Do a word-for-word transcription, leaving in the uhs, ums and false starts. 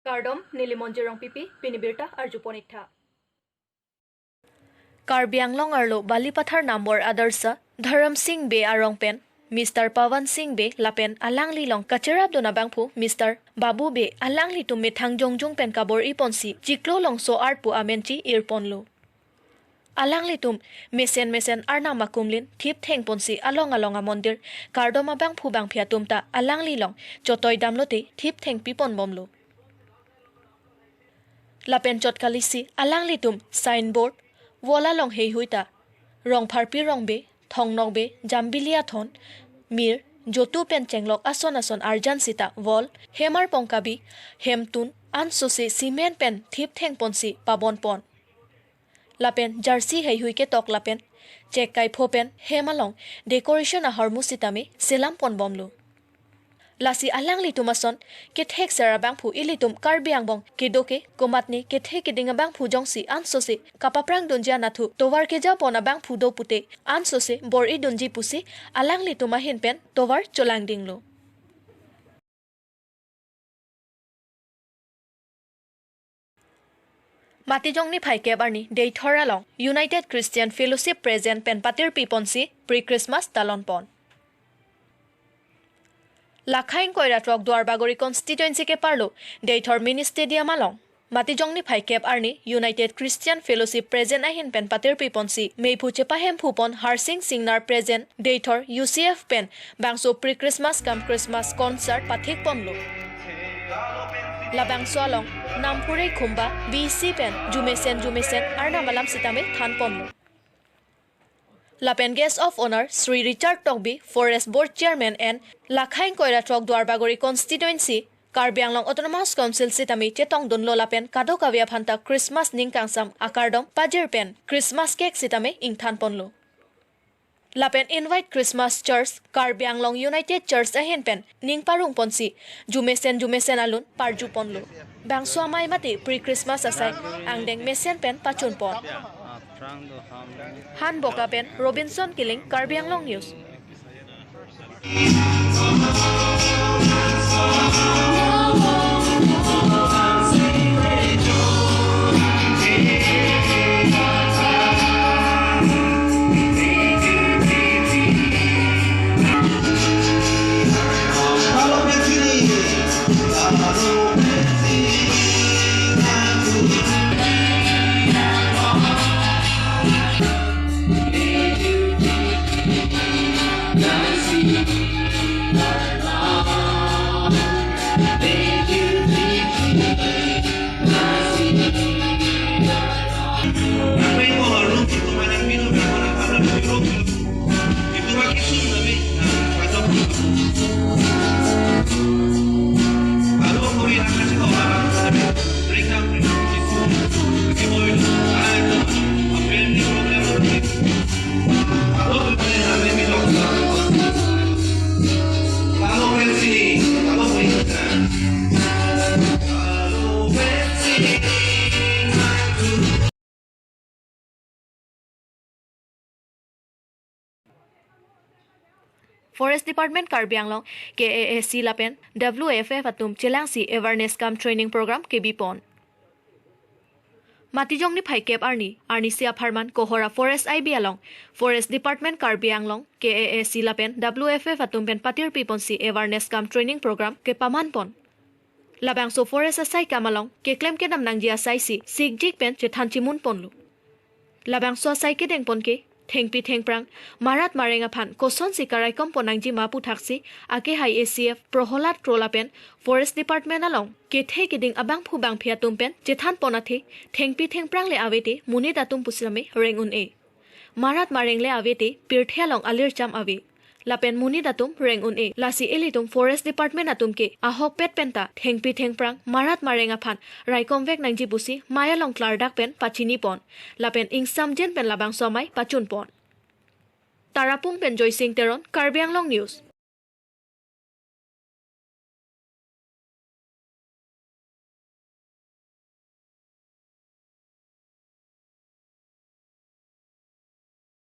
Kardom, neli Monjir Rongpipi, pini birta arjupon iktha. Karbi Anglong arlo Balipathar Nambor Adarsha Dharam Sing Bey arong pen Mister Pawan Sing Bey lapen alanglilong kacherapdun abangphu Mister Babu Bey alanglitum methang jongjung pen kabor-iponsi chiklo longso art pu amenchi irponlo. Alanglitum mesen mesen Arnam akumlin thipthengponsi along along amondir kardom abangphu bangphi atum ta alanglilong chotoi damlote thipthengpiponbomlo. Lapen chot kalisi alanglitum signboard, wall along heihui ta Rongpharpi Rongbe, Thongnokbe, Jambili Athon, mir, jotu pen chenglok ason ason arjan sita wall, hem arpong kabi, hemtun, ansose cement pen thipthengponsi pabonpon. Lapen jersey heihui ketok lapen chek kaipho pen hem along decoration ahormu sitame selamponbomlo. Lasi alanglitum ason kethekser abangphu ilitum Karbi angbong kedo ke komatne kethe keding abangphu jongsi ansose kapaprangdunji anathu tovar kejapon abangphu do pute ansose bor-idunji pusi alanglitum ahin pen tovar cholangdinglo. Matijong niphai kep arni Deithor along United Christian Fellowship present pen patirpiponsi pre-Christmas talonpon. Lakha ingkoi ra throk Duarbagori constituency keparlo Deithor Mini Stadium along Matijong niphai kep arni United Christian Fellowship present ahin pen patirpiponsi meiphu chepahemphupon Harsing Singnar present Deithor U C F pen bangso pre-Christmas cum Christmas concert pathikponlo. Labangso along Namphure Khumba B C pen jumesen jumesen Arnam alam sitame thanponlo. Lapen Guest of Honour Shri Richard Tokbi, Forest Board Chairman and Lakha ingkoi ra throk Duarbagori Constituency, Karbi Anglong Autonomous Council sitame chetongdunlo lapen kadokave aphanta Christmas ning kangsam akardom pajir pen Christmas cake sitame ingthanponlo. Lapen Invite Christmas Church, Karbi Anglong United Church ahin pen ning parungponsi jumesen jumesen alun parjuponlo. Bangso amei mate pre-Christmas asai angdeng mesen pen pachunpon. Han Boka pen Robinson Killing, Karbi Anglong News. Forest Department Karbi Anglong, K A A C lapen W F F atum chelangsi awareness cum training program kebipon. Matijong niphai kep arni, arnisi apharman Kohora Forest I B along, Forest Department Karbi Anglong, K A A C lapen W F F atum pen patirpiponsi awareness cum training program kepamanpon. Labangso forest asai kam along keklem kedam nangji asaisi sikjik pen chethan chimunponlo. Labangso asai kedengpon ke thengpi thengphrang, marat mareng aphan kosonsi karaikompon nangji ma puthaksi akehai A C F Proholad Kro lapen Forest Department along kethe keding abangphu bangphi atum pen chethanpon athe thengpi thengphrang le avete monit atum pusitame reng un-e. Marat mareng le avete pirthe along alircham ave. Lapen monit atum reng un-e. Lasi ilitum Forest Department atum ke ahokpet penta thengpi thengphrang marat mareng aphan raikomvek nangji pusi mei along klardak pen pachinipon. Lapen ingsamjin pen labangso amei pachunpon. Tarapung pen Joysing Teron, Karbi Anglong News.